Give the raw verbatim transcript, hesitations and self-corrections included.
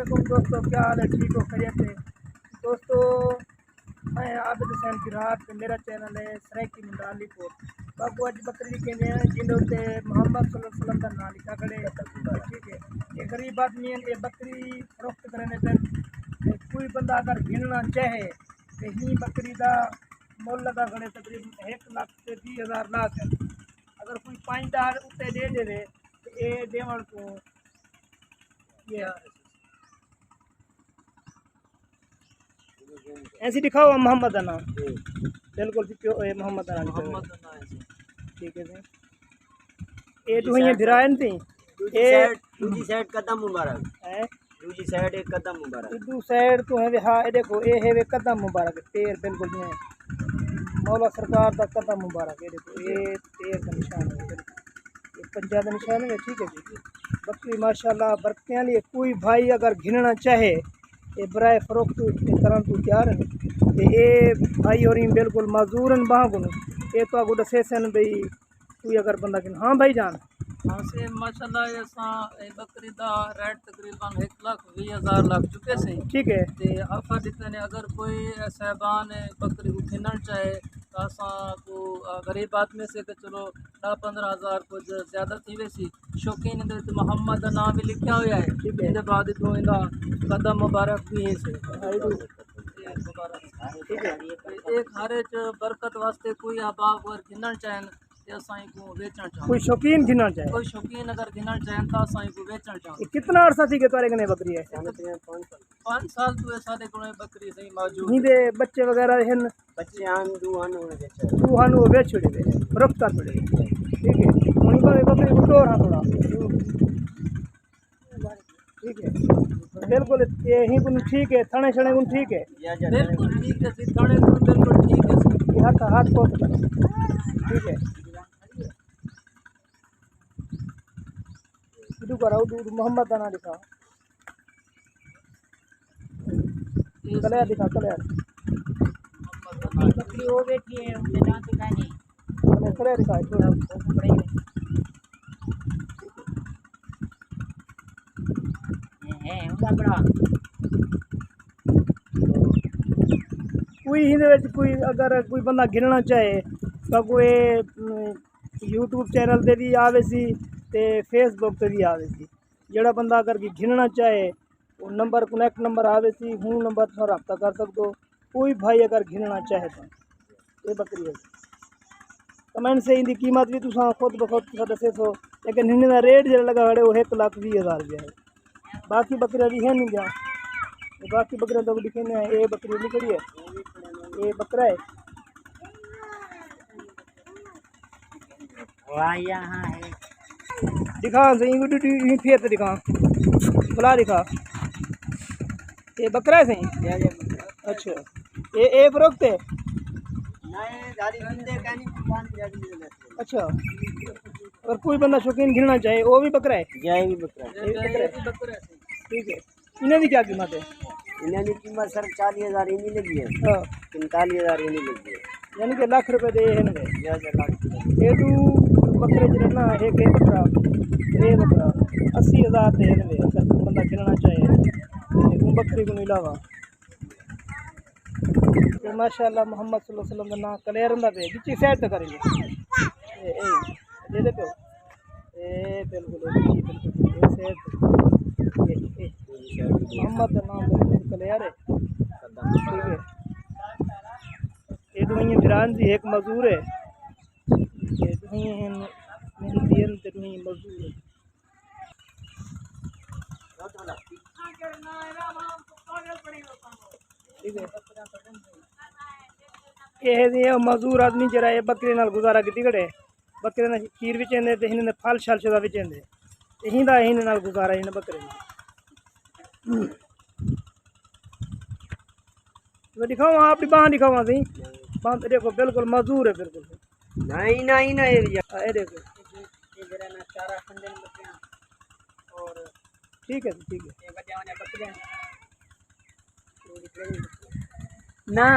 علیکم دوستو، کیا حال ہے؟ ٹھیک ہو؟ خیریت ہے؟ دوستو، میں عابد حسین گرار تے میرا چینل ہے سرائیکی منڈالی پور۔ باقی اڄ بکری ݙکھیندے ہیں جیندے اتے محمد صلی اللہ علیہ وسلم دا ناں لکھا کھڑے۔ ٹھیک ہے، یہ غریب آدمی ہیں، یہ بکری فروخت کرنے پہ۔ تے کوئی بندہ اگر گھننا چاہے تے ہی بکری دا مُل لڳا کھڑے تقریباً ہک لکھ تے ویہہ ہزار لاکھ ہے۔ اگر کوئی پنج ہزار اتے ݙے ݙیوے تے اے ݙیوݨ کوں یہ ایسی ݙکھاؤ محمد دا ناں۔ بالکل جی، پیو اے محمد دا ناں لکھا ہویا۔ محمد دا ناں ہے جی۔ ٹھیک ہے جی۔ اے ݙوہیں بھرا ہن تیں۔ ݙوجھی اے سائیڈ، ݙوجھی سائیڈ قدم مبارک۔ ہیں؟ ݙوجھی سائیڈ اے قدم مبارک۔ ݙو سائیڈ توں ہے وے، ہا، اے ݙیکھو، اے ہے وے قدم مبارک، پیر بالکل جیویں مولا سرکار دا قدم مبارک، اے ݙیکھو، اے پیر دا نشان ہے بالکل۔ اے پنجاں دا نشان ہے، ٹھیک ہے جی۔ بکری ماشاءاللہ برکتیں والی ہے، کوئی بھائی اگر گھنݨا چاہے، اے برائے فروخت تے کرݨ توں تیار ہے۔ تے اے بھائی ہوریں بالکل معذور ہن ٻاہاں کنوں، اے تہاکوں ݙسیسن بھئی کوئی اگر بندہ گھن، ہاں بھائی جان۔ ہاں سئیں، ماشاءاللہ، اساں اے بکری دا ریٹ تقریباً ہک لکھ ویہہ ہزار لڳ چکے سئیں۔ ٹھیک ہے۔ تے آفر ݙتے نے، اگر کوئی صاحبان بکری کوں گھنݨ چاہے تاں اساں کوں، آ، غریب آدمی سے کہ چلو ݙاہ پندرہ ہزار کجھ زیادہ تھی ویسی۔ شوقین دے وچ محمد دا ناں وی لکھیا ہویا ہے۔ ٹھیک ہے۔ ایندے بعد اتھوں ایندا قدم مبارک وی ہے سئیں۔ ٹھیک ہے۔ تے اے گھر وچ برکت واسطے کوئی احباب اگر گھنݨ چاہن تے اساں اینکوں ویچݨ چاہندے۔ کوئی شوقین گھنݨ چاہے؟ کوئی شوقین اگر گھنݨ چاہن تاں اساں اینکوں ویچݨ چاہندے۔ اے کتنا عرصہ تھی ڳئے تہاݙے کنے بکری ہے؟ پنج سال توں اے ساݙے کول بکری سئیں موجود ہے۔ ایندے بچے وغیرہ ہن؟ بچے ہن، ݙو ہن، او ویچ چھوڑے۔ ݙو ہن، او ویچ چھوڑے وے، فروخت کر چھوڑے۔ ٹھیک ہے، ہݨ بکری کوں ٹور ہاں تھوڑا۔ ٹھیک ہے، بالکل، اے ہی کوں ٹھیک ہے، تھݨے شݨے کوں ٹھیک ہے۔ بالکل ٹھیک ہے سئیں، تھݨے کوں بالکل ٹھیک ہے سئیں۔ اے ہتھ، ہتھ پوچھ کرو۔ ٹھیک ہے۔ اڈو کرا، اڈو، اڈو محمد دا ناں لکھا۔ کلیر دکھا، کلیر۔ بکری ہو بیٹھی ہے، اس کے دانت کا نہیں۔ کلیر دکھا، تھوڑا۔ کوئی ایندے وچ کوئی اگر کوئی بندہ گھنݨا چاہے تاں کوئی، ام، یوٹیوب چینل تے وی آویسی تے فیس بک تے وی آویسی۔ جیڑھا بندہ اگر کوئی گھنݨا چاہے، او نمبر، کنیکٹ نمبر آویسی، ہوں نمبر تساں رابطہ کر سڳدو۔ کوئی بھائی اگر گھنݨا چاہے تاں اے بکری ہے۔ کمنٹ سے ایندی قیمت وی تساں خود بخود تساں ݙسیسو، لیکن ہن دا ریٹ جیڑھا لڳا کھڑے او ہک لکھ ویہہ ہزار روپیہ ہے۔ باقی بکریاں وی ہن گیا، باقی بکریاں تہاکوں ݙکھیندے ہیں، اے بکری نکڑی ہے، اے بکرا ہے۔ واہ، یہاں ہے۔ دکھا سئیں، اینکوں ݙو، ݙو، ایں پھیر تے دکھا۔ بلا دکھا۔ اے بکرا ہے سئیں؟ جی، جی، بکرا۔ اچھا۔ اے، اے فروخت ہے؟ نہیں، گاڑی بندے کا نہیں، قربان جاڑی۔ اچھا۔ اگر کوئی بندہ شوقین گھنݨا چاہے، او وی بکرا ہے؟ جی، اے وی بکرا ہے۔ اے وی بکرا ہے۔ ٹھیک ہے۔ انہاں دی کیا قیمت ہے؟ انہاں دی قیمت سر چالیہہ ہزار ایندی لڳی ہے۔ ہاں۔ پنتالیہہ ہزار ایندی لڳی ہے۔ یعنی کہ لکھ روپے دے ہن وے۔ جی، جی، لکھ روپے۔ اے ݙو بکرے جیڑھے نا، ہک اے بکرا، اے بکرا، اسی ہزار دے ہن وے۔ اگر کوئی بندہ گھنݨا چاہے، تے اوں بکری کوں علاوہ۔ تے ماشاءاللہ محمد صلی اللہ علیہ وسلم دا ناں کلیر ہوندا پئے، ڳچی سائیڈ تے کریں۔ اے، اے، ݙیہدے پیو۔ اے بالکل، اے ڳچی بالکل، اے سائیڈ تے۔ اے، اے۔ محمد دا ناں بالکل کلیر ہے۔ ٹھیک ہے۔ اے ݙوہیں بھران دی ہک مزدور ہے۔ اے ݙوہیں ہن محنتی ہن تے ݙوہیں مزدور ہن۔ ٹھیک ہے۔ اے ہے جی، اے مزدور آدمی جیڑھا اے بکری نال گزارا کیتی کھڑے۔ بکری دا کھیر وچیندے تے ہن دے پھل شل شدا وچیندے۔ تے ہیندا ہن نال گزارا ہن بکری نال۔ میں دکھاواں، اپݨی ٻانہہ دکھاواں سئیں۔ ٻانہہ تے ݙیکھو، بالکل مزدور ہے، بالکل۔ نہیں، نہیں، نہیں، یہ اے ݙیکھو۔ یہ ذرا نا چارہ کھاندے نے بکریاں۔ اور ٹھیک ہے، ٹھیک ہے۔ یہ وݙیاں وݙیاں بکریاں۔ نہ۔